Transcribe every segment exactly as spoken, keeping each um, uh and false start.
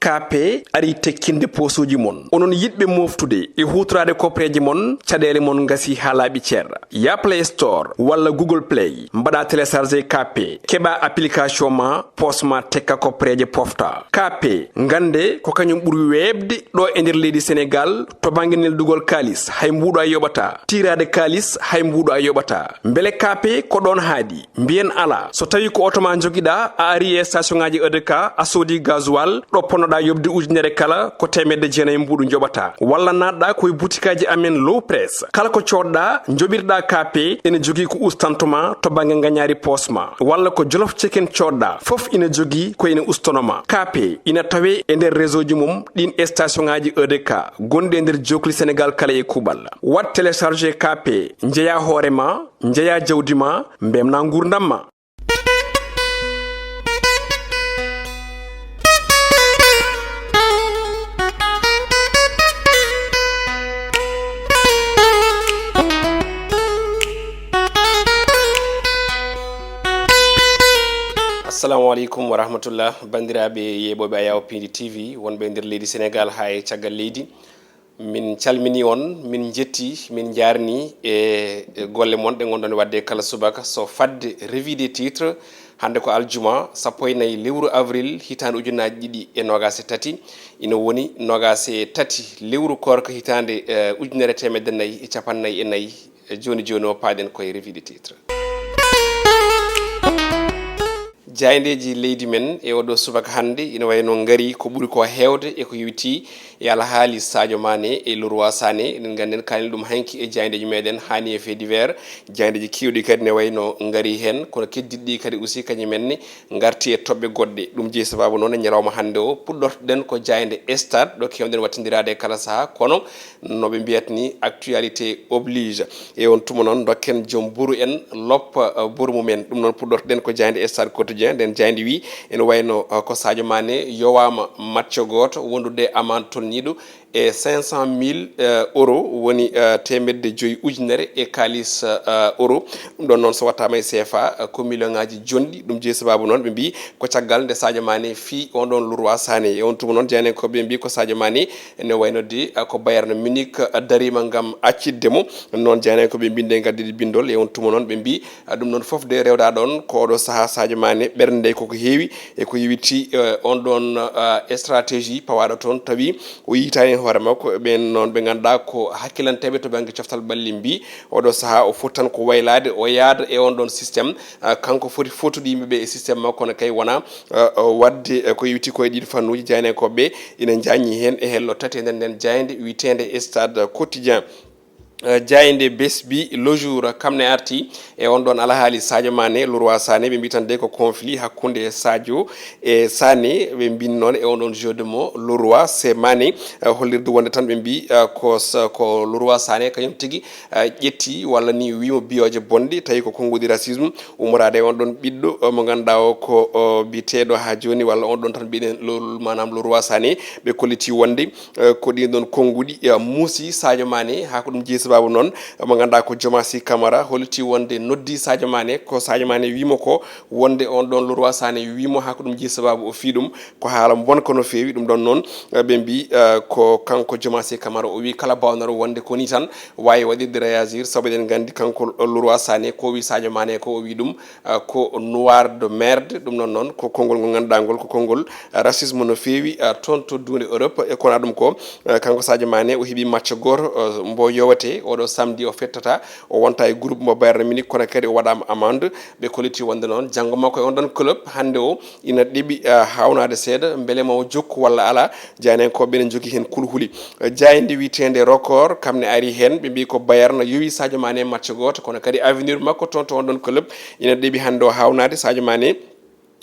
K P ari tekkinde poosuuji mon. Onon yiɗɓe mooftude e huutoraade koppereeje mon, caɗeele mon ngasi haa laaɓi cer. Ya Play Store walla Google Play, mbaɗa télécharger K P, keɓa application ma, poos ma tekka koppereeje pofta. K P, ngannde ko kañum ɓuri weeɓde ɗo e nder leydi Senegaal to bannge neldugol kaalis, hay mbuuɗo a yoɓata. Tiiraade kaalis, hay mbuuɗo a yoɓata. Mbele K P ko ɗoon haaɗi? Mbiyen alaa. So tawii ko oto ma njogiɗaa, a ari e station ŋaaji E D K, a soodi gasoil, ɗo ponnoɗaa yoɓde ujunere kala, ko teemedde jeenayi mbuuɗu njoɓataa. Walla naatɗaa ko e butikaaji amen Low Press. Kala ko coodɗaa, njoɓirɗaa K P, ene jogii ko ustanto ma to bannge ngañaari poos ma. Walla ko Jolof Chicken coodɗaa, fof ina jogii ko ene ustono ma. K P ina tawee e nder réseau ji mum ɗiin e station ŋaaji E D K gonɗi e nder jookli Senegaal kala e kuuɓal. Waɗ télécharger K P, njeyaa hoore ma, njeyaa jawdi ma, mbemnaa nguurndam ma. Assalamu aleykum wa rahmatullah, banndiraaɓe yeeɓooɓe Ayaw Pindi T V, wonɓe e nder leydi Senegaal haa e caggal leydi. Min calminii on, min njettii, min njaarnii e, e golle mon ɗe ngonɗon waɗde kala subaka. So fadde revue des titres, hannde ko aljuma, sappo e nayi lewru avril, hitaande ujunaaji ɗiɗi e noogaas e tati, ina woni noogaas e tati lewru koorka hitaande, eh, ujunere teemedde nayi e cappanɗe nayi e nayi. E jooni jooni o, paaɗen koye revue des titres. Jaayndeeji leydi men e oɗo subaka hannde ina wayi no ngari ko ɓuri ko heewde e ko yowitii e alhaali Sadio Mané e Leroy Sané. Eɗen nganndi en kaalni ɗum hanki e jaayndeeji meɗen, haa ni e fait divers. Jaayndeeji keewɗi kadi ne wayi no ngari heen, kono keddiiɗi ɗi kadi aussi kañum en ne ngarti e toɓɓe goɗɗe. Ɗum jeyi sababu noon e ñalawma hannde o puɗɗortoɗen ko jaaynde Stade ɗo keewɗen wattindiraade e kala sahaa, kono no ɓe mbiyata ni, actualité oblige. E on tuma noon, dokken joom buuru en loppa, uh, buuru mum en. Ɗum noon puɗɗortoɗen ko jaaynde Stade Quotidien. Nden jaaynde wi ene wayno, uh, ko Sadio Mané yowaama match gooto wondude amande tolniiɗo e cinq cent mille, uh, euro, woni, uh, teemedde joyi ujunere e kaalis, uh, euro. Ɗum ɗon noon so wattaama e C F A, uh, ko million ŋaaji jonɗi. Ɗum jeyi sababu noon ɓe mbii ko caggal nde Sadio Mané fii on ɗon Leroy Sané. E on tuma noon jaayndenkooɓe mbii ko Sadio Mané ene waynodde, ah, ko Bayern Munich, ah, dariima ngam accitde mo. Noon jaayndenkooɓe mbii nde ngaddi bindol. E on tuma noon ɓe mbii, ah, ɗum noon fof de rewda ɗon ko oɗo sahaa Sadio Mané ɓernde koko heewi e ko yowiti, eh, on ɗon, ah, stratégie pawaaɗo toon tawi o yiytaani hoore makko. Ɓeen noon ɓe ngannduɗaa ko hakkilanteeɓe to bannge coftal ɓalli mbii oɗo sahaa o foti tan ko waylaade o yaada e on ɗon système. Ah, kanko foti footude yimɓe ɓe e système makko, kono kay wonaa, ah, ah, waɗde, eh, ko yowiti ko e ɗiɗo fannuuji. Jaayndenkooɓe ɓe ina njaññi heen e hello tati e nder nden jaaynde wiyeteende Stade Quotidien. Eh, jaaynde Bes bi Le Jour kam ne arti e on ɗon alhaali Sadio Mané, Leroy Sané, ɓe mbii tan de ko conflit hakkunde Sadio e Sané, ɓe mbii noon e on ɗon jeu de mots, Leroy c'est Mané, eh, hollirde wonde tan ɓe mbii, eh, ko s-, ko Leroy Sané kañum tigi, eh, ƴetti walla ni wiimo biyooje bonɗe, tawi ko konnguɗi racisme ummoraade e on ɗon ɓiɗɗo, eh, mo ngannduɗaa o ko, o, biyeteeɗo haa jooni, walla on ɗon tan mbiɗen lo-, maanaam Leroy Sané, ɓe kolliti wonde, eh, ko ɗin ɗon konnguɗi, eh, muusi Sadio Mané, haa ko ɗum jeyi sababu noon, eh, mo ngannduɗaa ko Djomasi Camara, holliti wonde noddi Sadio Mané, ko Sadio Mané wiimo ko wonde on ɗon Leroy Sané wiimo haa ko ɗum jeyi sababu o fii ɗum, ko haala bonka no feewi. Ɗum ɗon noon, eh, ɓe mbii, eh, ko kanko Djomasi Camara o wii kala bawnaro wonde ko ni tan waawi waɗirde réagir, sabu eɗen nganndi kanko Leroy Sané ko wii Sadio Mané ko o wii ɗum, ah, ko noir de merde. Ɗum noon noon ko konngol ngol ngannduɗaa ngol ko konngol, ah, racisme no feewi, ah, toon to duunde Europe. E kono ɗum ko, ah, kanko Sadio Mané o heɓi match gooto, ah, mbo yowete oɗo samedi o fettata, o wonta e groupe mbo Bayern Munich, kono kadi o waɗaama amande. Ɓe kolliti wonde noon janngo makko e on ɗon club hannde o ina ɗeɓi, ah, haawnaade seeɗa, mbele ma o jokku walla alaa. Jaayndenkooɓe ɓe ne njogii heen kulhuli. Eh, jaaynde wiyeteende Record, kam ne ari heen, ɓe mbii ko Bayern yowi Sadio Mané match gooto, kono kadi avenir makko toon to on ɗon club ina ɗeɓi hannde o haawnaade. Sadio Mané,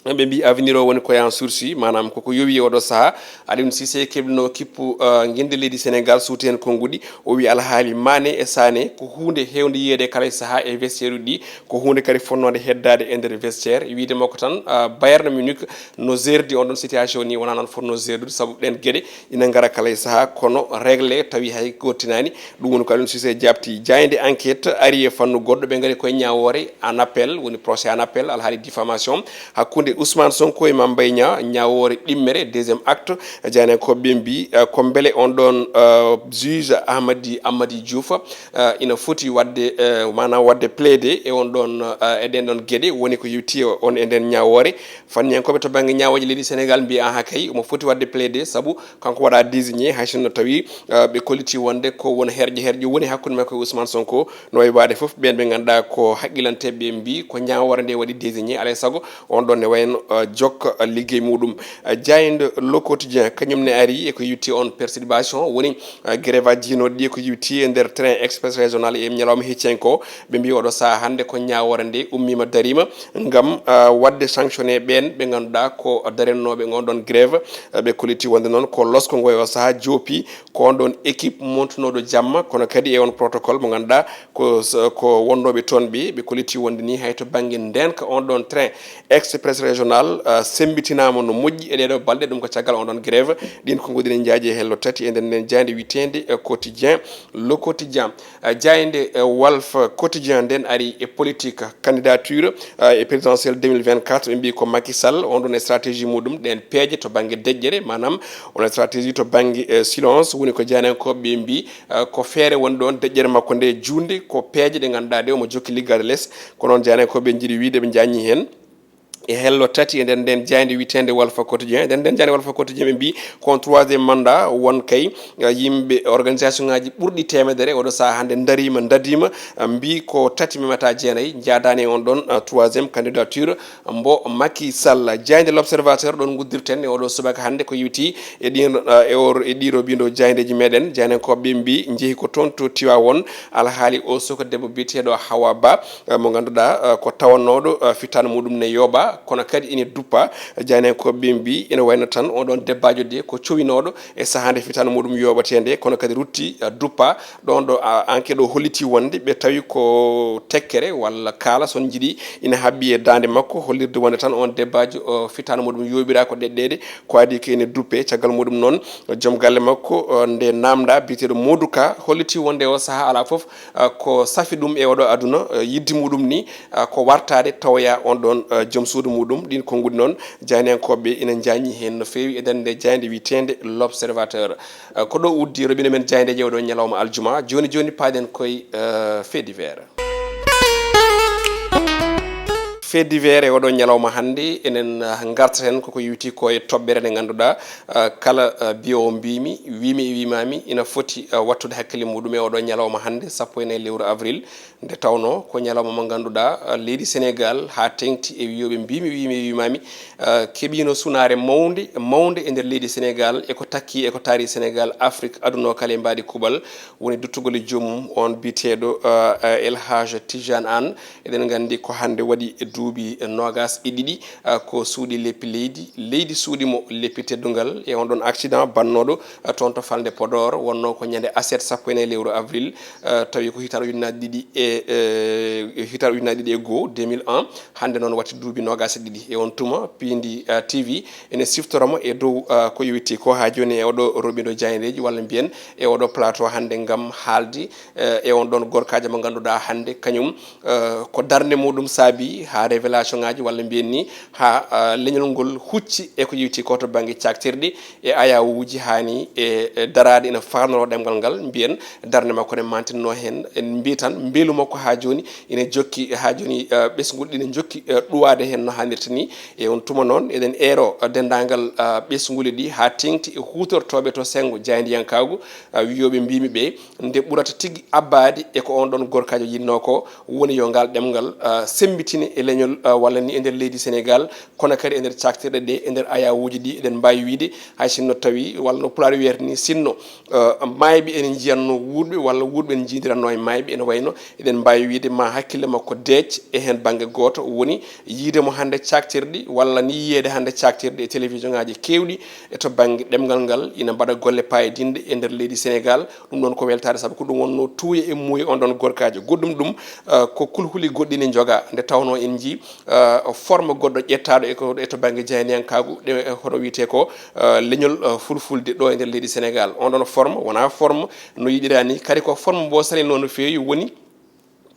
ɓe mbii avenir o woni ko en sursis, maanaam koko yowi e oɗo sahaa. Aliou Cissé keblino kippu, eh, ngennde leydi Senegaal, suuti heen konnguɗi, o wii alhaali Mané e Sané ko huunde heewnde yiyeede kala e sahaa e vestiaire uji ɗi, ko huunde kadi fotnoonde heddaade e nder vestiaire. Wiide makko tan, ah, Bayern Munich no gerdi on ɗon situation ni, wonaa noon fotnoo gerdude, sabu ɗeen geɗe ina ngara kala e sahaa, kono réglé tawi hay gottinaani. Ɗum woni ko Aliou Cissé jaabti. Jaaynde Enquête ari e fannu goɗɗo, ɓe ngari koye ñaawoore en appel, woni procès en appel, alhaali diffamation hakkunde Ousmane Sonko e Mame Mbaye Niang, ñaawoore ɗimmere, deuxième acte, jaayndiyankooɓe ɓe mbii, eh, ko mbele on ɗon, eh, juge Ahmadi, Ahmadi Diouf, eh, ina foti waɗde, eh, maanaam waɗde plaidé e on ɗon, eh, e ɗen ɗon geɗe woni ko yewti on e nden ñaawoore. Fanniyankooɓe to bannge ñaawooje leydi Sénégal mbii, aha kay, omo foti waɗde plaidé, sabu kanko waɗa désigné, hay sinno tawi, eh, ɓe kolliti wonde ko won herƴe herƴe woni hakkunde makko e Ousmane Sonko. No wayi waade fof, ɓeen ɓe ngannduɗaa ko haqqilanteeɓe ɓe mbii ko ñaawoore nde waɗi désigné, alaa e sago on ɗon ne wayno, eh, jokka, eh, liggey muɗum. Eh, jaaynde Le Quotidien kañum ne ari e ko yewti on perturbation woni, eh, grève aji jiinooɗi ɗi ko yewti e nder train express régional e ñalawma hecci hen ko. Ɓe mbii oɗo sahaa hannde ko ñaawoore nde ummiima dariima ngam, eh, waɗde sanctionné ɓeen ɓe ngannduɗaa ko darennooɓe on ɗon grève. Eh, ɓe kolliti wonde noon ko losko ngo e o sahaa joopi ko on ɗon équipe montunooɗo jamma, kono kadi e on protocole mo ngannduɗaa ko s-, ko wonnooɓe toon ɓe, ɓe kolliti wonde ni hay to bannge ndeenka on ɗon train express régional, eh, semmbitinaama no moƴƴi e ɗeeɗo balɗe, ɗum ko caggal on ɗon grève. Ɗin ko ngoɗi en njaaji e hello tati e nder nden jaaynde wiyeteende, eh, Quotidien, Le Quotidien. Eh, jaaynde, eh, Walf Quotidien nden ari e politique candidature, eh, e présidentielle deux mille vingt-quatre, ɓe mbii ko Macky Sall, on ɗon e stratégie muɗum, ɗen peeje to bannge deƴƴere, maanaam on stratégie to bannge, eh, silence, woni ko jaayndiyankooɓe ɓe mbii, eh, ko feere woni ɗon deƴƴere makko nde juutnde, ko peeje ɗe ngannduɗaa ɗe omo jokki liggaade les, ko noon jaayndiyankooɓe ɓe njiɗi wiide ɓe njaññi heen. E hello tati e nder nden jaaynde wiyeteende Walf Quotidien. E nder nden jaaynde Walf Quotidien ɓe mbii ko on troisième mandat won kay, eh, yimɓe organisation ngaji ɓurɗi teemedere oɗo sahaa hannde ndariima, ndadiima, eh, mbii ko tati memata jeenayi njaadaani e on ɗon, eh, troisième candidature mbo Macky Sall. Jaaynde L'Observateur ɗon nguddirten e oɗo subaka hannde ko yewti e ɗin, eh, e or-, e ɗiɗo mbindo jaayndeeji meɗen. Jaayndiyankooɓe ɓe mbii njehi ko toon to Tiwaawoon, alhaali o suka debbo biyeteeɗo Hawa Ba, eh, mo ngannduɗaa, eh, ko tawannooɗo, eh, fitaandu muɗum ne yooɓa, kono kadi ina duppa. Jaayndiyankooɓe ɓe mbii ina wayno tan on ɗon debbaajo de ko cowinooɗo e sahaa nde fitaandu muɗum yooɓatee nde, kono kadi rutti, eh, duppa. Ɗon ɗo, ah, enquête o holliti wonde ɓe tawi ko tekkere walla kaala, so on njiɗi, ina haɓɓi e daande makko, hollirde wonde tan on debbaajo, o fitaandu muɗum yooɓira ko ɗeɗɗeede, ko adii ko ene duppe. Caggal muɗum noon, joom galle makko, eh, nde naamnda, biyeteeɗo Modou Ka, holliti wonde o sahaa alaa fof, eh, ko safi ɗum e oɗo aduna, eh, yidde muɗum ni, eh, ko wartaade tawoya on ɗon, eh, joom suudu muɗum. Ɗin konnguɗi noon, jaayndiyankooɓe ɓe ina njaññi heen no feewi e darnde jaaynde wiyeteende L'Observateur. Eh, ko ɗo uddi robinet men jaayndeeji e oɗo ñalawma aljuma. Jooni jooni, paaɗen koye, eh, fait divers. Fait divers e oɗo ñalawma hannde, enen, eh, ngartaten koko yewti ko e toɓɓere nde ngannduɗaa, eh, kala, eh, biyoowo mbiimi, wiimi e wiimaami, ina foti, eh, wattude hakkille muɗum e oɗo ñalawma hannde, sappo e nayi lewru avril, nde tawnoo ko ñalawma mo ngannduɗaa, eh, leydi Sénégal haa teŋti e wiyooɓe mbiimi, wiimi e wiimaami, eh, keɓiino sunaare mawnde, mawnde e nder leydi Sénégal, e ko takki e ko taari Sénégal, Afrik, aduna o kala e mbaadi kuuɓal, woni duttugol e joomum on biyeteeɗo, eh, eh, El Hadj Tidiane Anne. Eɗen nganndi ko hannde waɗi e duuɓi noogaas e ɗiɗi, eh, ko suuɗi leppi leydi, leydi suuɗi mo leppi teddungal e on ɗon accident bannooɗo, eh, toon to falnde Podor, wonnoo ko ñande aset sappo e nayi lewru avril, eh, tawi ko hitaande ujunnaji ɗiɗi e, eh, hitaande ujunnaji ɗiɗi e goo, deux mille un. Hannde noon watti duuɓi noogaas e ɗiɗi. E on tuma, Piindi, eh, T V ene siftoroo mo e dow, eh, ko yowiti ko haa jooni e oɗo robindo jaayndeeji, walla mbiyen e oɗo plateau hannde ngam haalde, eh, e on ɗon gorkaajo mo ngannduɗaa hannde kañum, eh, ko darnde muɗum saabi haa révélation ngaji, walla mbiyen ni haa, eh, leñol ngol hucci e ko yowiti ko to bannge caktirɗi e ayawuji, haa ni e, e daraade ina faarnoro ɗemngal ngal, mbiyen darnde makko ne mantinno heen. En mbii tan mbeelu makko haa jooni ina jokki, haa jooni, eh, ɓesngol ɗi ina jokki, eh, ɗuwaade heen no haanirta ni. E on tuma noon, eɗen eero, eh, denndaangal, eh, ɓesnguli ɗi haa teeŋti e huutortooɓe to senngo jaayndiyankaagu, eh, wiyooɓe mbiimi ɓe, nde ɓurata tigi abbaade e ko on ɗon gorkaajo yinnoo ko, woni yo ngal ɗemngal, eh, semmbitine e leñol, eh, walla ni e nder leydi Senegaal, kono kadi e nder caktirɗe ɗe, e nder ayawuuji ɗi, eɗen mbaawi wiyde, hay sinno tawi, walla no Pulaar wiyata ni, sinno, eh, maayɓe ene njiyatno wuurɓe, walla wuurɓe ene njiydiratno e maayɓe, ene wayno eɗen mbaawi wiyde ma hakkille makko deec e heen bannge gooto, woni yiyde mo hannde caktirɗi, walla ni yiyeede hannde caktirɗi e télévision ngaaji keewɗi e to bannge ɗemngal ngal, ina mbaɗa golle paayodinɗe e nder leydi Senegaal. Ɗum ɗoon ko weltaare, sabu ko ɗum wonnoo tuuya e muuya on ɗon gorkaajo. Goɗɗum ɗum, eh, ko kulhuli goɗɗi ne njoga, nde tawnoo en njii, eh, forme goɗɗo ƴettaaɗo e ko, e to bannge jaayndiyankaagu, ɗe, eh, hono wiyetee ko, eh, leñol, eh, fulfulde ɗo e nder leydi Senegaal. On ɗon forme wonaa forme no yiɗiraa ni, kadi ko forme mbo salinoo no feewi, woni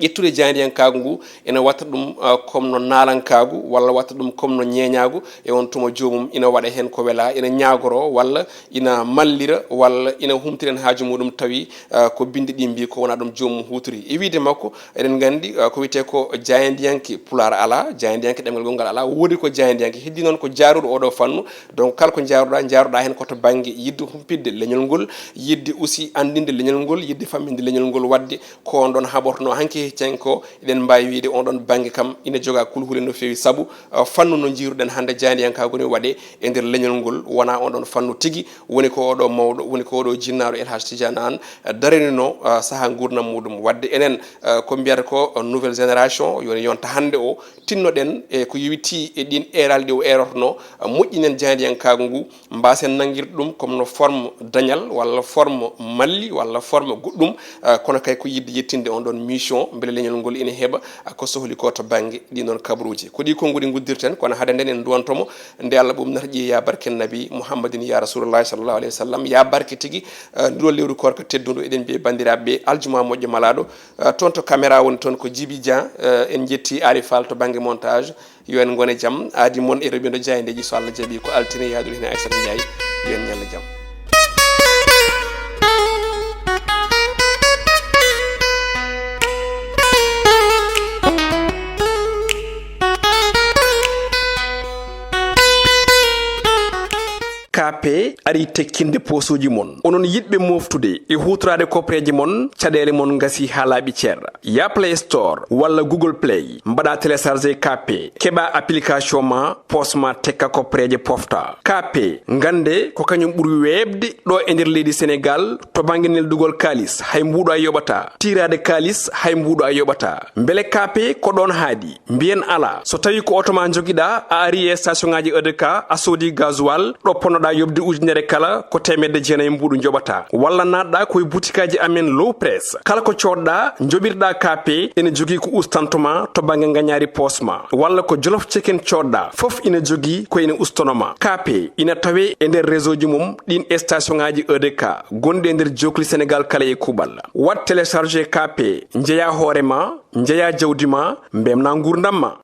Ƴettude jaayndiyankaagu ngu ina watta ɗum, ah, comme no naalankaagu, walla watta ɗum comme no ñeeñaagu, e on tuma joomum ina waɗa heen ko welaa, ina ñaagoroo, walla ina mallira, walla ina humtira heen haaju muɗum, tawi, ah, ko binndi ɗi mbii ko wonaa ɗum joomum huutori. E wiyde makko, eɗen nganndi, ah, ko wiyetee ko jaayndiyanke, Pulaar alaa, jaayndiyanke ɗemngal gonngal alaa, woodi ko jaayndiyanke, heddii noon ko jaaruɗo oɗo fannu. Donc, kala ko njaaruɗaa, njaaruɗaa heen ko to bannge yiɗde humpitde leñol ngol, yiɗde aussi anndinde leñol ngol, yiɗde famminde leñol ngol, waɗde ko on ɗon haɓortonoo hanki hecci hanki ko, eɗen mbaawi wiyde on ɗon bannge kam ina jogaa kulhuli no feewi, sabu, uh, fannu no njiiruɗen hannde jaayndiyankaagu ne waɗee e nder leñol ngol, wonaa on ɗon fannu tigi woni ko oɗo mawɗo, woni ko oɗo jinnaaɗo El Hadj Tidiane Anne, uh, darinino, uh, sahaa nguurndam muɗum. Waɗde enen, uh, ko mbiyata ko, uh, nouvelle génération, yoni yonta hannde o, tinnoɗen e ko yowitii e ɗiin eeralɗi o eerotonoo, uh, moƴƴinen jaayndiyankaagu ngu, mbaasen nanngirde ɗum comme no forme dañal walla forme malli walla forme goɗɗum, ah, kono kay ko yiɗde yettinde on ɗon mission, mbele leñol ngol ina heɓa, ah, ko sohli ko to bannge ɗin ɗon kabaruuji. Ko ɗi konnguɗi nguddirten, kono hade nden en duwanto mo, nde Allah ɓum nata ƴiye ya barke Nabi Muhammadin ya Rasulullahi sallallahu alayhi wa sallam, ya barke tigi, ah, nduɗo lewru koorka teddundu, eɗen mbiya banndiraaɓe ɓe, aljuma moƴƴo malaaɗo, ah, toon to caméra woni toon ko Djiby Dia, ah, en njetti Ari Fall to bannge montage, yo en ngone jam. Aadi mon e roɓindo jaayndeeji, so Allah jaɓi, ko altine yaaduɗo heen Aissata Ndiaye. Yo en ñallu jam. K P ari tekkinde poosuuji mon. Onon yiɗɓe moftude e huutoraade kopreeje mon, caɗeele mon ngasi haa laaɓi cer. Ya Play Store walla Google Play, mbaɗa télécharger K P, keɓa application ma, poos ma tekka kopreeje pofta. K P, ngannde ko kañum ɓuri weeɓde ɗo e nder leydi Senegaal to bannge neldugol kaalis, hay mbuuɗo a yoɓata. Tiiraade kaalis, hay mbuuɗo a yoɓata. Mbele K P ko ɗoon haaɗi? Mbiyen alaa. So tawi ko oto ma njogiɗa, a ari e station ngaji E D K, a soodi gasoil, ɗo ponnoɗa yoɓde ujunere kala, ko teemedde jeenayi mbuuɗu njoɓata. Walla naatɗa ko e butikaji amen Low Press. Kala ko coodɗa, njoɓirɗa K P, ene jogii ko ustantoma to bannge ngañaari poos ma. Walla ko Jolof Chicken coodɗa, fof ina jogii ko ene ustonoma. K P ina tawe e nder réseau ji mum ɗin station ngaji E D K gonɗi e nder jokli Senegaal kala e kuuɓal. Waɗ télécharger K P, njeya hoore ma, njeya jawdi ma, mbemna nguurndam ma.